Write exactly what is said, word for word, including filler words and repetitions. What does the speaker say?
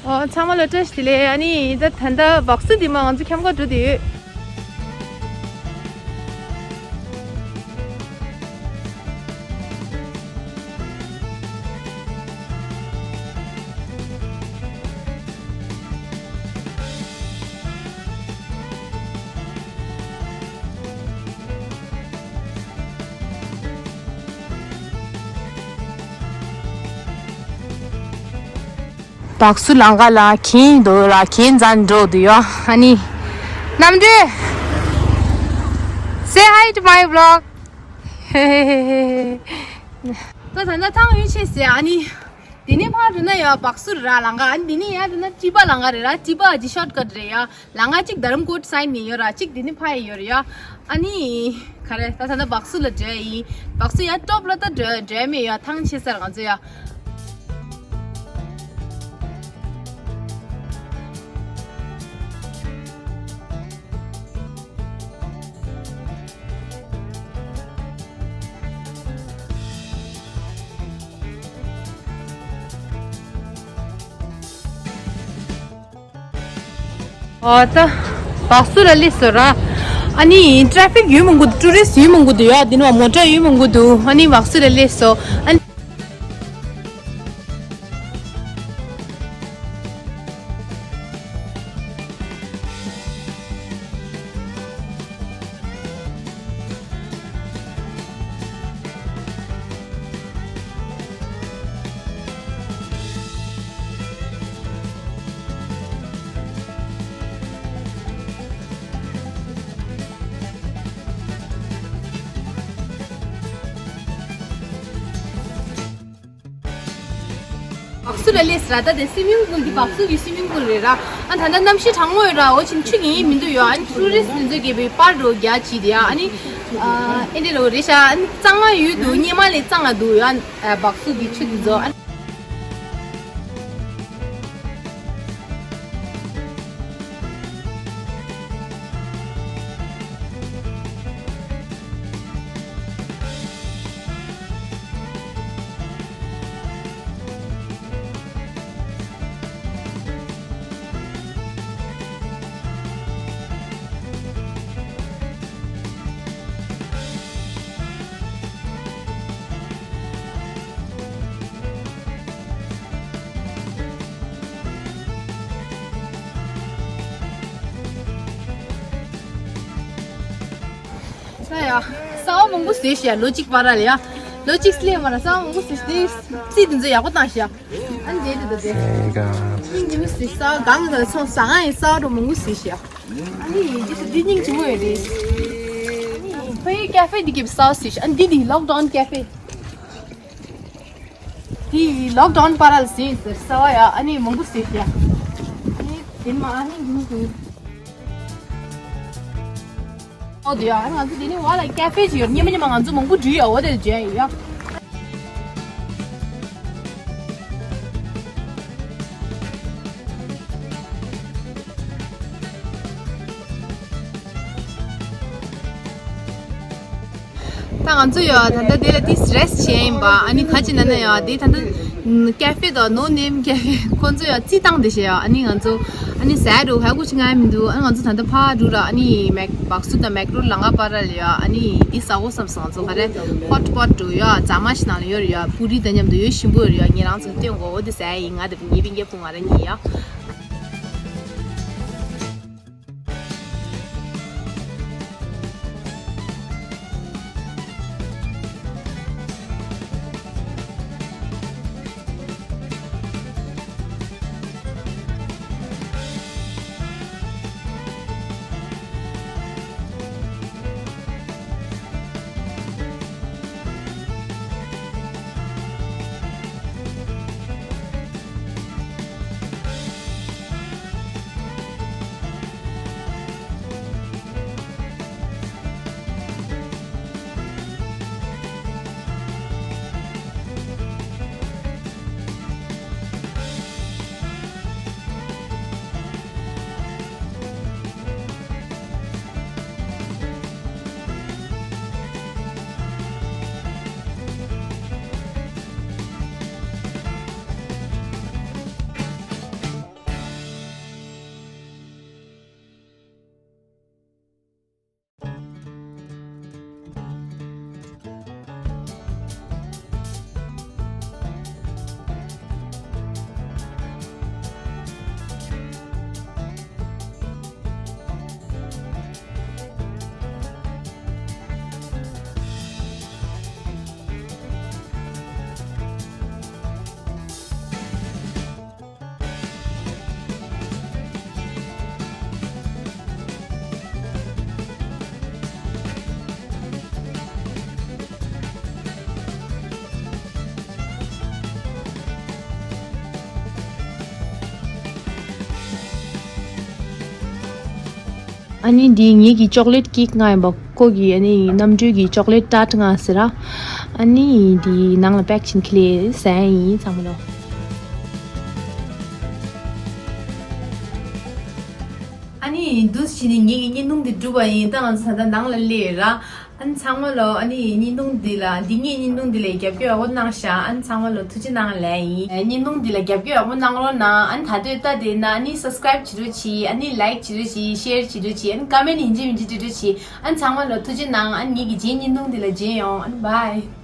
ཨོ། ཚང་མ་ལ་བཀྲ་ཤིས་བདེ་ལེགས། ཨ་ནི་ད་ད་ལྟ་སྦག་སུ་འདི་མ་ང་ཚོ་ཁྱམས་ཁ་འགྲོ་བསྡད་ཡོད། སྦག་སུ་ལམ་ཁ་ལ་གྱེན་འགྲོ་ར་གྱེན་འཛེགས་འགྲོ་འདུག་ཡ། ཨ་ནི་རྣམ་གྲོལ། Say hi to my vlog. ད་ད་ད་ཐང་ཡོད་ཆེ་ཟེར། ཨ་ནི་དེ་ནས་ཕར་འགྲོ་ན་ཡ་སྦག་སུ་ར་ལམ་ཁ། ཨ་ནི་དེ་ནས་ཡར་འགྲོ་ན་ཊི་པ་ལམ་ཁ་རེད་ར། ཊི་པ་གི་ཤོཊ་ཀཊ་རེད་ཡ། ལམ་ཁ་གཅིག་དྷ་རམ་ཀོཊ་སའིཌ་ནས་ཡོད་ར། གཅིག་དེ་ནས་ཕར་ཡོད་རེད་ཡ། ཨ་ནི་ག་རེ། ད་ད་ལྟ་སྦག་སུ་ལ་འགྲོ་ཡིན། སྦག་སུ་ཡ་ཊོབ་ལ་ད་འགྲོ་འགྲོ་མེད་ཡ། ཐང་ཆད་ས་རེད་ང་ཚོ་ཡ། ཨོ་ད། སྦག་སུ་ལ་སླེབས་སོང་ར། ཨ་ནི་ཊེ་ཕིག་ཡོད་མང་པོ་འདུག་ཊུ་རི་སི་ཡོད་མང་པོ་འདུག་ཡ། དེ་ནས་མོ་ཊ་ཡོད་མང་པོ་འདུག་ཨ་ནི་སྦག་སུ་ལ་སླེབས་སོང་། ཨ་ནི། སྦག་སུ་ལ་སླེབས་ར། ད་དེ་སི་མིང་པུལ་གྱི་སྦག་སུ་གི་སི་མིང་པུལ་རེད་ར། ཨ་ད་ལྟ་གནམ་གཤིས་གྲང་མོ་ཡོད་ར། འོ་ཕྱིན་ཆུ་གི་ཡིན་མི་འདུག་ཡོད། ཨ་ནི་ཊུ་རི་སི་འདི་ཚོ་གི་བི་པར་འགྲོ་རྒྱ་ཅི་དེ་ཡ། ཨ་ནི་ཨ་ཨེ་འདྲ་ལོ་རེད་ཤག་ཨ་ནི་གཙང་མ་ཡོད་འདུག་སྙེ་མ་ལས་གཙང་ང་འདུག་ཡོད། ཨ་སྦག་སུ་གི་ཆུ་འདི་ཚོ། ཨ་ནི། ས་ཡ། གསར་པ་མང་པོ་བཟོས་ཤག་ལོ་གཅིག་བར་ལ་ཡ། ལོ་གཅིག་སླེབས་མ་ར་གསར་པ་མང་པོ་བཟོས་ཤག་དེ་རྩིས་དེ་ཚོ་ཡག་པོ་བཏང་ཤག་ཨ་ནི་དེ་དེ་དེ་དེ། སྙིང་རྗེ་མོ་བཟོས་ཤག་གང་གི་ཚོང་ཟ་ཁང་ཡི་གསར་པ་མང་པོ་བཟོས་ཤག་ཨ་ནི་དེ་ཚོ་དེ་སྙིང་རྗེ་མོ་ཡོད་རེད། ཨ་ནི་ཕ་ཡི་ཀ་ཧྥེ་འདི་གི་གསར་པ་བཟོས་ཤག་ཨ་ནི་འདི་འདི་ལོག་ཌའོན་ཀ་ཧྥེ། དེ་ལོག་ཌའོན་བར་ལ་ཟིན་ཟེར་ས་བ་ཡ། ཨ་ནི་མང་པོ་ཟིན་ཡ། ཨ་ནི་དེ་མ་ཨ་ནི་འགྲོ་དགོས། ཨོ་དེ་ཡ། ཨ་ནི་ང་ཚོ་དེ་ནི་བ་ལ་ཀ་ཧྥེ་ཅིག་ཡོད། ཉི་མ་ཉི་མ་ང་ཚོ་མང་པོ་འགྲིག་ཡ། འོ་དེ་བརྗོད་ཡ། ད་ང་ཚོ་ཡོད་ད་ལྟ་དེ་ལ་ཏིས་རེ་སི་བྱས་ཡིན་པ། ཨ་ནི་ཁ་ཅིག་ན་ན་ཡོད་དེ་ད་ལྟ་ཀ་ཧྥེ་དང་ནོ་ནེམ་ཀ་ཧྥེ་ཁོ་ཚོ་ཡོད་རྩིས་བཏང་དེ་བྱས་ཡོད། ཨ་ནི་ང་ཚོ་ཨ་ནི་ཟས་འགྲོ་ཧ་གོ་ཅི་ང་མི་འདུག་ཨ་ནི་ང་ཚོ་ད་ལྟ་ཕར་འགྲོ་ར། ཨ་ནི་མེག་སྦག་སུ་དང་མེག་རོ་ལམ་ཁ་བར་ལ་ཡོད། ཨ་ནི་འདི་ཟ་གོ་བསམ་སོང་། ང་ཚོ་ག་རེ་ཧོཊ་པོཊ་འགྲོ་ཡོད། རྫ་མ་ཞིག་ནང་ལ་ཡོད་རེད་ཡོད། པུ་རི་དང་མཉམ་དུ་ཡོད་ཞིམ་པོ་ཡོད་རེད་ཡོད། ངེད་རང་ཚོ་སྟོན་གོ་འོ་དེ་ཟས་ཡིན། ང་དང་ངའི་སྤུན་ཀྱག་བུ་ང་རང་གཉིས་ཡོད། ཨ་ནི་འདི་ངེད་ཀྱི་ཅོག་ལེཊ་ཀེག་ང་ཡིན་པ། ཁོ་གི་ཨ་ནི་གནམ་གྲུའི་གི་ཅོག་ལེཊ་ཊརཊ་ང་ཟེར་ར། ཨ་ནི་འདི་ནང་ལ་པེག་བྱིན་ཁི་ལེ་ཟ་ཡིན་ཚང་མ་ལོ། ཨ་ནི་འདུག་བྱས་ནས་ངེད་ཀྱི་བརྙན་ཐུང་འདི་གྲུབ་པ་ཡིན། ད་ང་ཚོ་ད་ལྟ་ནང་ལ་སླེབས་ཡོད་ར། ཨ་ནི་ཚང་མ་ལོ། ཨ་ནི་བརྙན་ཐུང་འདི་ལ། འདི་ངའི་བརྙན་ཐུང་འདི་ལ་རྒྱབ་སྐྱོར་ཡག་པོ་གནང་ཤག་ཨ་ནི་ཚང་མ་ལོ་ཐུགས་རྗེ་གནང་ལན་ཡིན། བརྙན་ཐུང་འདི་ལ་རྒྱབ་སྐྱོར་ཡག་པོ་གནང་རོགས་གནང་། ཨ་ནི་ད་ལྟོས་ལྟ་དེ་ན་ཨ་ནི་སབ་སི་ཀ་རེབ་བྱེད་རོགས་གྱིས། ཨ་ནི་ལའིཀ་བྱེད་རོགས་གྱིས། ཤེར་བྱེད་རོགས་གྱིས། ཨ་ནི་ཀ་མེན་ཡིན་གཅིག་མིན་གཅིག་འབྲི་རོགས་གྱིས། ཨ་ནི་ཚང་མ་ལོ་ཐུགས་རྗེ་གནང་། ཨ་ནི་ངེད་ཀྱི་རྗེས་བརྙན་ཐུང་འདི་ལ་མཇལ་ཡོང་། ཨ་ནི་བྷའི།